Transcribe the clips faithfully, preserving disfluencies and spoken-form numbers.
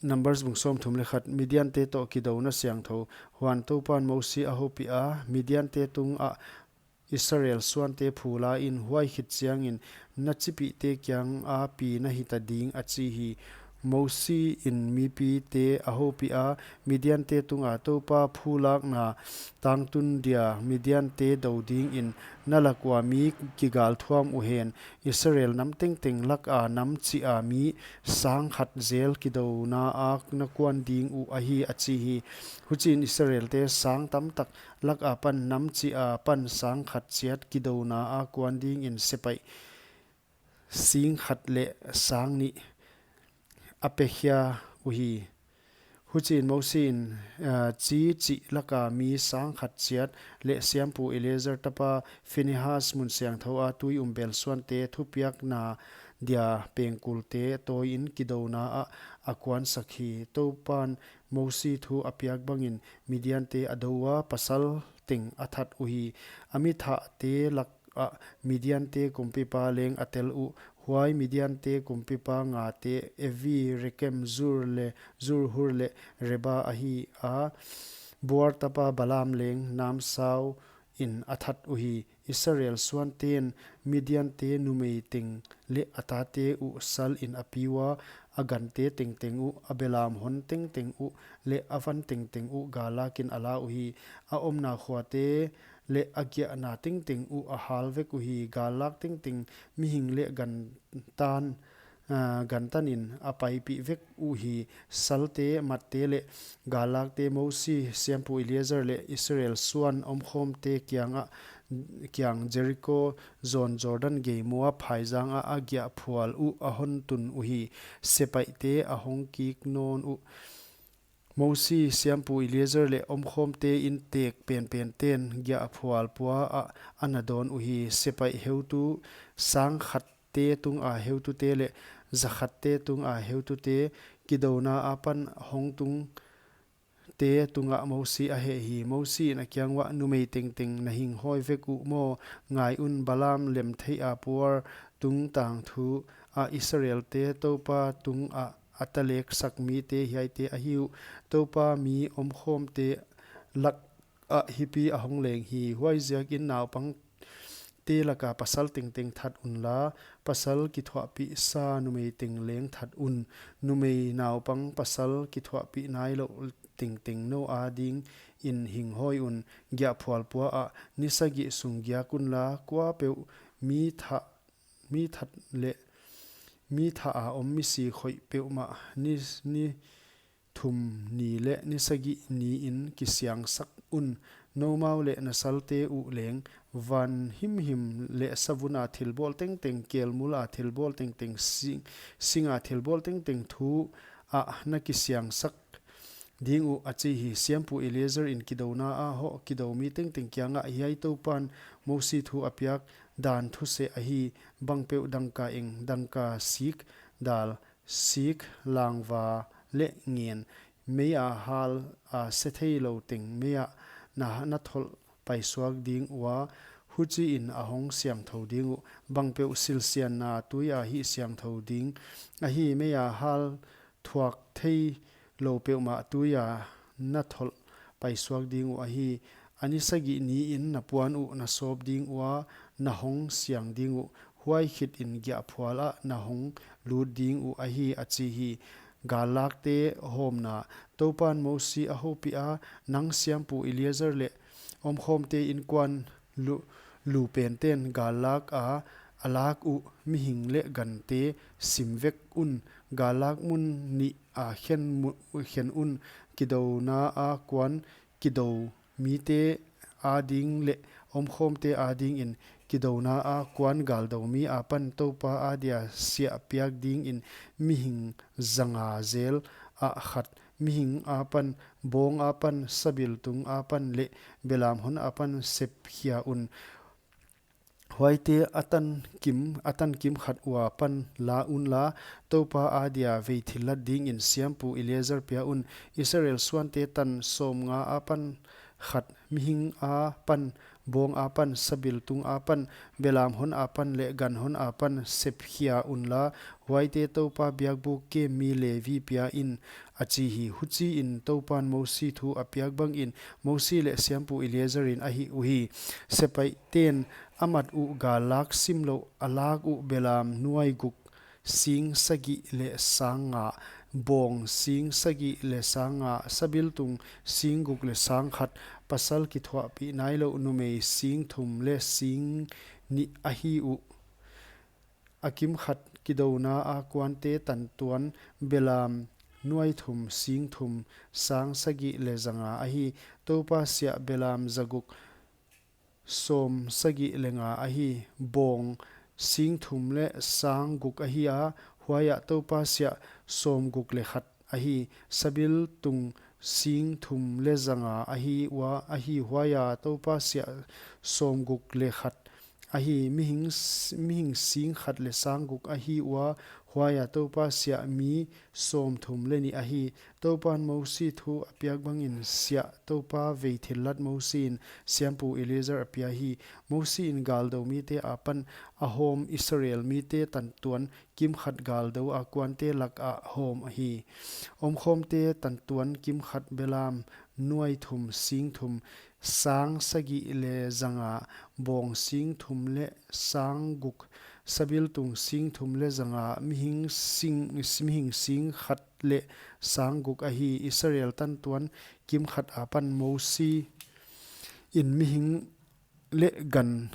Numbers bung sawmthum leh khat. Midiante toh kidouna siangthou. Huan Toupan Mosi a houpiha, Midiante tungah Israel suante phula in, huai khit chiangin na chipihte kianga pi na hita ding, a chi hi. Mosi in mipite a houpiha, Midiante tunga Toupa phulakna tangtun dia Midiante dou dingin na lak ua mi kigalthuam uhen. Israel nam tengteng laka nam chih a mi sang khat zel kidouna a na kuan ding uh ahi, a chi hi. Huchiin Israelte sang tamtak lak apan nam chih apan sang khat chiat kidouna a kuan dingin sepaih sing khat leh sang nih a pekhia uhi. Huchiin Mosi in, ah, chi chih laka mi sang khat chiat leh siampu Eleazar tapa Phinehas mun siangthou a tui um bel suante thupiakna dia pengkulte tawiin kidouna ah a kuansak hi. Toupan Mosi thu a piak bangin Midiante a dou ua, pasal teng a that uhi. A mi thahte lak ah Midiante kumpipa leng a tel uh. Huai Midiante kumpipa ngate Evi, Rekem, Zur leh, Zur, Hur leh Reba ahi a. Beor tapa Balaam leng namsau in a that uhi. Israel suanten Midiante numei teng leh a tate uh salin a pi ua, a gante tengteng uh, a belam hon tengteng uh leh a van tengteng uh gallakin a la uhi. A omna khuate leh a giahna tengteng uh a hal vek uhi. Gallak tengteng mihing leh gantan, ah, gantanin a paipih vek uhi. Salte, matte leh gallakte Mosi, siampu Eleazar leh Israel suan omkhawmte kiangah, kiang Jeriko zawn Jordan gei Moab phaizang ah a giahphual uh a hon tun uhi. Sepaihte a hong kik nawn uh. Mosi, siampu Eleazar leh omkhawmte intek penpenten giahphual pua ah a na dawn uhi. Sepaih heutu sang khatte tunga heutute leh za khatte tunga heutute, kidouna apan hong tungte tungah Mosi a heh hi. Mosi in a kiang uah, numei tengteng na hing hawi vek uh maw? Ngai un, Balaam lemtheih a Peor tungtang thu ah Israelte Toupa tungah a taleksak mite hiaite ahi uh. Toupa mi omkhawmte lakah hipi a hong leng hi. Huaiziakin naupangte laka pasal tengteng that unla, pasal kithuahpihsa numei teng leng that un. Numei naupang pasal kithuahpih nailouh tengteng nou adingin hing hawi un. Giahphual pua ah ni sagih sung giak unla, kuapeuh mi thah mi that leh mi thah a om misi khoih peuhmah ni, ni thum ni leh ni sagih niin kisiangsak un. Noumau leh na salte uh leng, van himhim leh savuna thilbawl tengteng, kelmula thilbawl tengteng, sing, singa thilbawl tengteng thu ah na kisiangsak ding uh, a chi hi. Siampu Eleazar in kidouna a hoh kidoumi tengteng kiangah, hiai Toupan Mosi thu a piak dan thuseh ahi. Bangpeuh dangka eng, dangka, sik, dal, sik, langva leh ngen, mei a hal a se theilou teng mei ah na, na tholh paisuak ding ua, huchiin a hong siangthou ding uh. Bangpeuh silsianna tui a hih siangthou ding ahi. Mei a hal thuak theilou peuhmah tui a na tholh paisuak ding uh ahi. A ni sagih niin na puan uh na sawp ding ua, na hong siang ding uh. Huai khitin giahphual ah na hong lut ding uh ahi, a chi hi. Gallakte hawmna. Toupan Mosi a houpiha, nang, siampu Eleazar leh omkhawmte inkuan lu, lu penten gallak a, a lak uh mihing leh gante sim vek un. Gallak mun nih a khen mu, khen un. Kidouna a kuan kidou mite ading leh omkhawmte adingin kidouna a kuan galdoumi apan Toupa adia siah piak dingin mihing zanga zel ah khat, mihing apan, bawng apan, sabiltung apan leh belam hon apan sep khia un. Huaite a tankim, a tankim khat ua pan la unla, Toupa adia vei thillat dingin siampu Eleazar pia un. Israel suante tan sawmnga apan khat, mihing apan, bawng apan, sabiltung apan, belam hon apan leh gan hon apan sepkhia unla, huaite Toupa biakbuk kemmi Levi pia in, a chi hi. Huchiin Toupan Mosi thu a piak bangin Mosi leh siampu Eleazarin a hih uhi. Sepaihten a mat uh gallak simlouh a lak uh belam nuai guk, sing sagih leh sang nga, bawng sing sagih leh sang nga, sabiltung sing guk leh sang khat, pasal kithuahpih nailouh numei sing thum leh sing nih ahi uh. A kimkhat kidouna a kuante tantuan belam nuai thum, sing thum, sang sagih leh za nga ahi. Toupa siah belam za guk, sawm sagih leh nga ahi. Bawng sing thum leh sang guk ahi a, huaiah Toupa siah sawm guk leh khat ahi. Sabiltung sing thum leh za nga ahi ua, ahi, huaia Toupa siah sawm guk leh khat ahi. Mihing s-, mihing sing khat leh sang guk ahi ua, huaia Toupa siah mi sawm thum leh nih ahi. Toupan Mosi thu a piak bangin siah Toupa vei thillat Mosiin siampu Eleazar a pia hi. Mosiin galdou mite apan a hawm Israel mite tantuan kimkhat galdou a kuante lakah hawm ahi. Omkhawmte tantuan kimkhat belam nuai thum, sing thum, sang sagih leh za nga, bawng sing thum leh sang guk, sabiltung sing thum leh za nga, mihing sing, mihing sing khat leh sang guk ahi. Israel tantuan kimkhat apan Mosiin mihing leh gan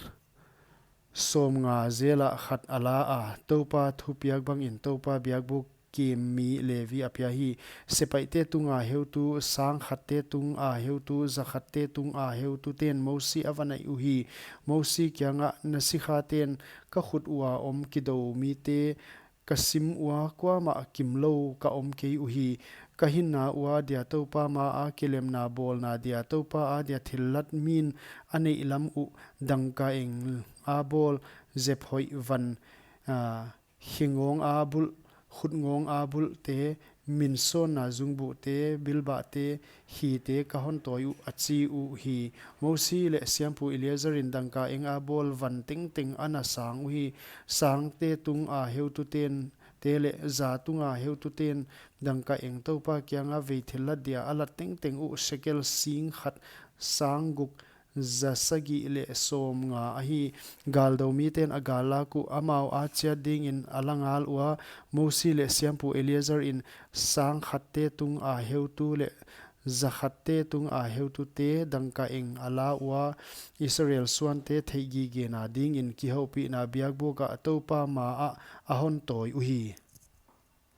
sawm nga zel ah khat a la a, Toupa thupiak bangin Toupa biakbuk kemmi Levi a pia hi. Sepaihte tunga heutu, sang khatte tunga heutu, za khatte tunga heututen Mosi a va naih uhi. Mosi kiangah, na sikhaten ka khut ua om kidou mite ka sim ua, kuamah kimlou ka om kei uhi. Ka hinna ua dia Toupa maa kilemna bawlna dia Toupa adia thillat min a neih lam uh dangkaeng a bawl, zephoih van, ah, khe ngawng a bulh, khut ngawng a bulhte, minsawnna zungbuhte, bilbahte, hite ka hon tawi uh, a chi uhi. Mosi leh siampu Eleazarin dangkaeng a bawl van tengteng ana sang uhi. Sangte tunga heututen te leh za tunga heututen dangkaeng Toupa kianga vei thillat dia a lat tengteng uh shekel sing khat, sang guk, za sagih leh sawm nga ahi. Galdou miten a gallak uh amau a chiat dingin a la ngal ua. Mosi leh siampu Eleazarin sang khatte tunga heutu leh za khatte tunga heutute dangkaeng a la ua, Israel suante theihgigena dingin kihoupihna biakbuk ah Toupa maah a hon tawi uhi.